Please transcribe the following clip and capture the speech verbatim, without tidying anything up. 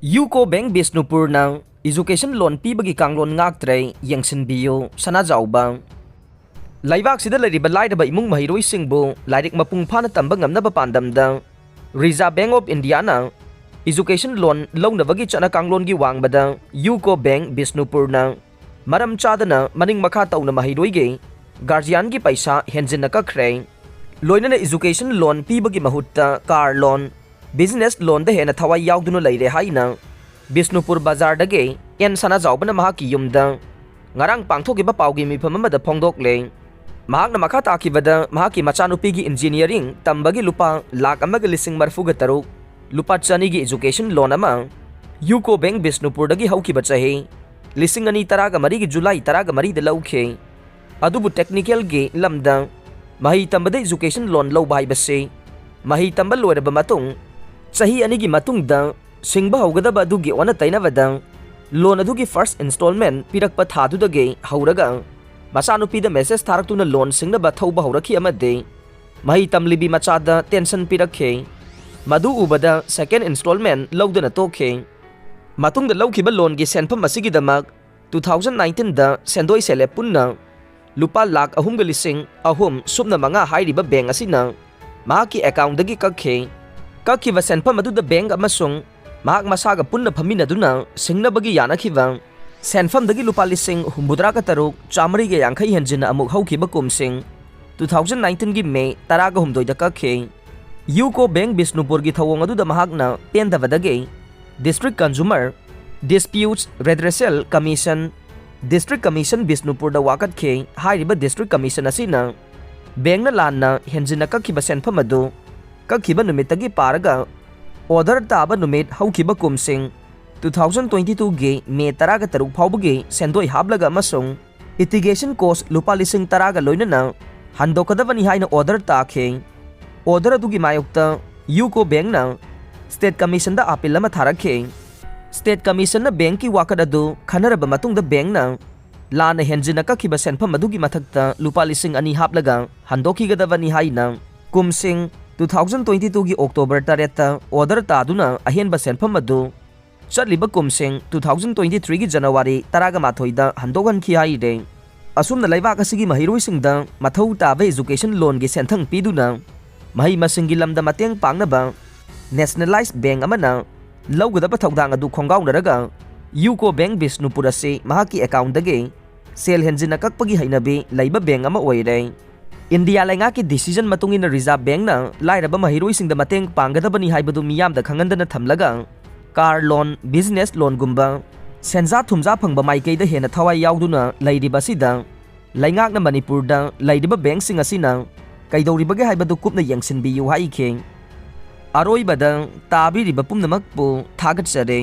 UCO bank ꯕꯤꯁꯅꯨꯄꯨꯔꯅ education loan ꯄꯤꯕꯒꯤ ꯀꯥꯡꯂꯣꯟ ꯉꯥꯛꯇ꯭ꯔꯦ, ꯌꯦꯡꯁꯤꯟꯕꯤꯌꯨ꯫ ꯁꯅꯥꯖꯥꯎꯕ꯫ ꯂꯩꯕꯥꯛꯁꯤꯗ ꯂꯩꯔꯤꯕ ꯂꯥꯏꯔꯕ ꯏꯃꯨꯡ ꯃꯍꯩꯔꯣꯏꯁꯤꯡꯕꯨ ꯂꯥꯏꯔꯤꯛ ꯃꯄꯨꯡ ꯐꯥꯅ ꯇꯝꯕ ꯉꯝꯅꯕ ꯄꯥꯟꯗꯝꯗ Reserve Bank of Indiaꯅ education loan ꯂꯧꯅꯕꯒꯤ ꯆꯠꯅ ꯀꯥꯡꯂꯣꯟꯒꯤ ꯋꯥꯡꯃꯗ ꯌꯨꯀꯣ ꯕꯦꯡꯛ ꯕꯤꯁꯅꯨꯄꯨꯔꯅ ꯃꯔꯝ ꯆꯥꯗꯅ ꯃꯅꯤꯡ ꯃꯈꯥ ꯇꯧꯅ ꯃꯍꯩꯔꯣꯏꯒꯤ guardianꯒꯤ ꯄꯩꯁꯥ ꯍꯦꯟꯖꯤꯟꯅ ꯀꯛꯈ꯭ꯔꯦ꯫ ꯂꯣꯏꯅꯅ education loan ꯄꯤꯕꯒꯤ ꯃꯍꯨꯠꯇ car loan, business loanꯗ ꯍꯦꯟꯅ ꯊꯋꯥꯏ ꯌꯥꯎꯗꯨꯅ ꯂꯩꯔꯦ ꯍꯥꯏꯅ ꯕꯤꯁꯅꯨꯄꯨꯔ ꯕꯖꯥꯔꯗꯒꯤ ꯑꯦꯟ ꯁꯅꯥꯖꯥꯎꯕꯅ ꯃꯍꯥꯛꯀꯤ ꯌꯨꯝꯗ ꯉꯔꯥꯡ ꯄꯥꯡꯊꯣꯛꯈꯤꯕ ꯄꯥꯎꯒꯤ ꯃꯤꯐꯝ ꯑꯃꯗ ꯐꯣꯡꯗꯣꯛꯂꯦ꯫ ꯃꯍꯥꯛꯅ ꯃꯈꯥ ꯇꯥꯈꯤꯕꯗ ꯃꯍꯥꯛꯀꯤ ꯃꯆꯥꯅꯨꯄꯤꯒꯤ engineering ꯇꯝꯕꯒꯤ ꯂꯨꯄꯥ ꯂꯥꯈ ꯑꯃꯒ ꯂꯤꯁꯤꯡ ꯃꯔꯤꯐꯨꯒ ꯇꯔꯨꯛ, ꯂꯨꯄꯥ ꯆꯅꯤꯒꯤ education loan ꯑꯃ ꯌꯨꯀꯣ ꯕꯦꯡꯛ ꯕꯤꯁꯅꯨꯄꯨꯔꯗꯒꯤ ꯍꯧꯈꯤꯕ ꯆꯍꯤ ꯂꯤꯁꯤꯡ ꯑꯅꯤ ꯇꯔꯥꯒ ꯃꯔꯤꯒꯤ ꯖꯨꯂꯥꯏ ꯇꯔꯥꯒ ꯃꯔꯤꯗ ꯂꯧꯈꯤ꯫ ꯑꯗꯨꯕꯨ technicalꯒꯤ ꯂꯝꯗ ꯃꯍꯩ ꯇꯝꯕꯗ education loan ꯂꯧꯕ ꯍꯥꯏꯕꯁꯤ ꯃꯍꯩ ꯇꯝꯕ ꯂꯣꯏꯔꯕ ꯃꯇꯨꯡ ꯆꯍꯤ ꯑꯅꯤꯒꯤ ꯃꯇꯨꯡꯗ ꯁꯤꯡꯕ ꯍꯧꯒꯗꯕ ꯑꯗꯨꯒꯤ ꯑꯣꯟꯅ ꯇꯩꯅꯕꯗ loan ꯑꯗꯨꯒꯤ first installment ꯄꯤꯔꯛꯄ ꯊꯥꯗꯨꯗꯒꯤ ꯍꯧꯔꯒ ꯃꯆꯥꯅꯨꯄꯤꯗ message ꯊꯥꯔꯛꯇꯨꯅ loan ꯁꯤꯡꯅꯕ ꯊꯧꯕ ꯍꯧꯔꯛꯈꯤ ꯑꯃꯗꯤ ꯃꯍꯩ ꯇꯝꯂꯤꯕꯤ ꯃꯆꯥꯗ tension ꯄꯤꯔꯛꯈꯤ꯫ ꯃꯗꯨ ꯎꯕꯗ second installment ꯂꯧꯗꯅ ꯇꯣꯛꯈꯤ꯫ ꯃꯇꯨꯡꯗ ꯂꯧꯈꯤꯕ loanꯒꯤ ꯁꯦꯟꯐꯝ ꯑꯁꯤꯒꯤꯗꯃꯛ two thousand nineteenꯗ ꯁꯦꯟꯗꯣꯏ ꯁꯦꯂꯦꯞ ꯄꯨꯟꯅ ꯂꯨꯄꯥ ꯂꯥꯈ ꯑꯍꯨꯝꯒ ꯂꯤꯁꯤꯡ ꯑꯍꯨꯝ ꯁꯨꯞꯅ ꯃꯉꯥ ꯍꯥꯏꯔꯤꯕ ꯕꯦꯡꯛ ꯑꯁꯤꯅ ꯃꯍꯥꯛꯀꯤ accountꯗꯒꯤ ꯀꯛꯈꯤ꯫ ꯀꯛꯈꯤꯕ ꯁꯦꯟꯐꯝ ꯑꯗꯨꯗ ꯕꯦꯡꯛ ꯑꯃꯁꯨꯡ ꯃꯍꯥꯛ ꯃꯁꯥꯒ ꯄꯨꯟꯅ ꯐꯝꯃꯤꯟꯅꯗꯨꯅ ꯁꯤꯡꯅꯕꯒꯤ ꯌꯥꯅꯈꯤꯕ ꯁꯦꯟꯐꯝꯗꯒꯤ ꯂꯨꯄꯥ ꯂꯤꯁꯤꯡ ꯍꯨꯝꯐꯨꯇꯔꯥꯒ ꯇꯔꯨꯛ ꯆꯥꯃꯔꯤꯒ ꯌꯥꯡꯈꯩ ꯍꯦꯟꯖꯤꯟꯅ ꯑꯃꯨꯛ ꯍꯧꯈꯤꯕ ꯀꯨꯝꯁꯤꯡ two thousand nineteenꯒꯤ ꯃꯦ ꯇꯔꯥꯒ ꯍꯨꯝꯗꯣꯏꯗ ꯀꯛꯈꯤ꯫ ꯌꯨꯀꯣ ꯕꯦꯡꯛ ꯕꯤꯁꯅꯨꯄꯨꯔꯒꯤ ꯊꯧꯑꯣꯡ ꯑꯗꯨꯗ ꯃꯍꯥꯛꯅ ꯄꯦꯟꯗꯕꯗꯒꯤ District Consumer Disputes Redressal Commission, District Commission ꯕꯤꯁꯅꯨꯄꯨꯔꯗ ꯋꯥꯀꯠꯈꯤ꯫ ꯍꯥꯏꯔꯤꯕ District Commission ꯑꯁꯤꯅ ꯕꯦꯡꯛꯅ ꯂꯥꯟꯅ ꯍꯦꯟꯖꯤꯟꯅ ꯀꯛꯈꯤꯕ ꯁꯦꯟꯐꯝ ꯑꯗꯨ ꯀꯛꯈꯤꯕ ꯅꯨꯃꯤꯠꯇꯒꯤ ꯄꯥꯔꯒ order ꯇꯥꯕ ꯅꯨꯃꯤꯠ ꯍꯧꯈꯤꯕ ꯀꯨꯝꯁꯤꯡ two thousand twenty twoꯒꯤ ꯃꯦ ꯇꯔꯥꯒ ꯇꯔꯨꯛ ꯐꯥꯎꯕꯒꯤ ꯁꯦꯟꯗꯣꯏ ꯍꯥꯞꯂꯒ ꯑꯃꯁꯨꯡ litigation cost ꯂꯨꯄꯥ ꯂꯤꯁꯤꯡ ꯇꯔꯥꯒ ꯂꯣꯏꯅꯅ ꯍꯟꯗꯣꯛꯀꯗꯕꯅꯤ ꯍꯥꯏꯅ order ꯇꯥꯈꯤ꯫ Order ꯑꯗꯨꯒꯤ ꯃꯥꯌꯣꯛꯇ ꯌꯨꯀꯣ ꯕꯦꯡꯛꯅ State Commissionꯗ appeal ꯑꯃ ꯊꯥꯔꯛꯈꯤ꯫ State Commissionꯅ ꯕꯦꯡꯛꯀꯤ ꯋꯥꯀꯠ ꯑꯗꯨ ꯈꯟꯅꯔꯕ ꯃꯇꯨꯡꯗ ꯕꯦꯡꯛꯅ ꯂꯥꯟꯅ ꯍꯦꯟꯖꯤꯟꯅ ꯀꯛꯈꯤꯕ ꯁꯦꯟꯐꯝ ꯑꯗꯨꯒꯤ ꯃꯊꯛꯇ ꯂꯨꯄꯥ ꯂꯤꯁꯤꯡ ꯑꯅꯤ ꯍꯥꯞꯂꯒ ꯍꯟꯗꯣꯛꯈꯤꯒꯗꯕꯅꯤ ꯍꯥꯏꯅ ꯀꯨꯝꯁꯤꯡ two thousand twenty twoꯒꯤ October ꯇꯔꯦꯠꯇ order ꯇꯥꯗꯨꯅ ꯑꯍꯦꯟꯕ ꯁꯦꯟꯐꯝ ꯑꯗꯨ ꯆꯠꯂꯤꯕ ꯀꯨꯝꯁꯤꯡ two thousand twenty threeꯒꯤ January ꯇꯔꯥꯒ ꯃꯥꯊꯣꯏꯗ ꯍꯟꯗꯣꯛꯍꯟꯈꯤ ꯍꯥꯏꯔꯦ꯫ ꯑꯁꯨꯝꯅ ꯂꯩꯕꯥꯛ ꯑꯁꯤꯒꯤ ꯃꯍꯩꯔꯣꯏꯁꯤꯡꯗ ꯃꯊꯧ ꯇꯥꯕ education loanꯒꯤ ꯁꯦꯟꯊꯪ ꯄꯤꯗꯨꯅ ꯃꯍꯩ ꯃꯁꯤꯡꯒꯤ ꯂꯝꯗ ꯃꯇꯦꯡ ꯄꯥꯡꯅꯕ nationalized bank ꯑꯃꯅ ꯂꯧꯒꯗꯕ ꯊꯧꯗꯥꯡ ꯑꯗꯨ ꯈꯣꯡꯒꯥꯎꯅꯔꯒ UCO Bank ꯕꯤꯁꯅꯨꯄꯨꯔ ꯑꯁꯤ ꯃꯍꯥꯛꯀꯤ accountꯗꯒꯤ ꯁꯦꯜ ꯍꯦꯟꯖꯤꯟꯅ ꯀꯛꯄꯒꯤ ꯍꯩꯅꯕꯤ ꯂꯩꯕ bank ꯑꯃ ꯑꯣꯏꯔꯦ꯫ ꯏꯟꯗꯤꯌꯥ ꯂꯩꯉꯥꯛꯀꯤ decision ꯃꯇꯨꯡ ꯏꯟꯅ Reserve Bankꯅ ꯂꯥꯏꯔꯕ ꯃꯍꯩꯔꯣꯏꯁꯤꯡꯗ ꯃꯇꯦꯡ ꯄꯥꯡꯒꯗꯕꯅꯤ ꯍꯥꯏꯕꯗꯨ ꯃꯤꯌꯥꯝꯗ ꯈꯪꯍꯟꯗꯅ ꯊꯝꯂꯒ, car loan, business loanꯒꯨꯝꯕ ꯁꯦꯟꯖꯥ ꯊꯨꯝꯖꯥ ꯐꯪꯕ ꯃꯥꯏꯀꯩꯗ ꯍꯦꯟꯅ ꯊꯋꯥꯏ ꯌꯥꯎꯗꯨꯅ ꯂꯩꯔꯤꯕ ꯑꯁꯤꯗ ꯂꯩꯉꯥꯛꯅ ꯃꯅꯤꯄꯨꯔꯗ ꯂꯩꯔꯤꯕ bankꯁꯤꯡ ꯑꯁꯤꯅ ꯀꯩꯗꯧꯔꯤꯕꯒꯦ ꯍꯥꯏꯕꯗꯨ ꯀꯨꯞꯅ ꯌꯦꯡꯁꯤꯟꯕꯤꯌꯨ ꯍꯥꯏꯈꯤ꯫ ꯑꯔꯣꯏꯕꯗ ꯇꯥꯕꯤꯔꯤꯕ ꯄꯨꯝꯅꯃꯛꯄꯨ ꯊꯥꯒꯠꯆꯔꯤ꯫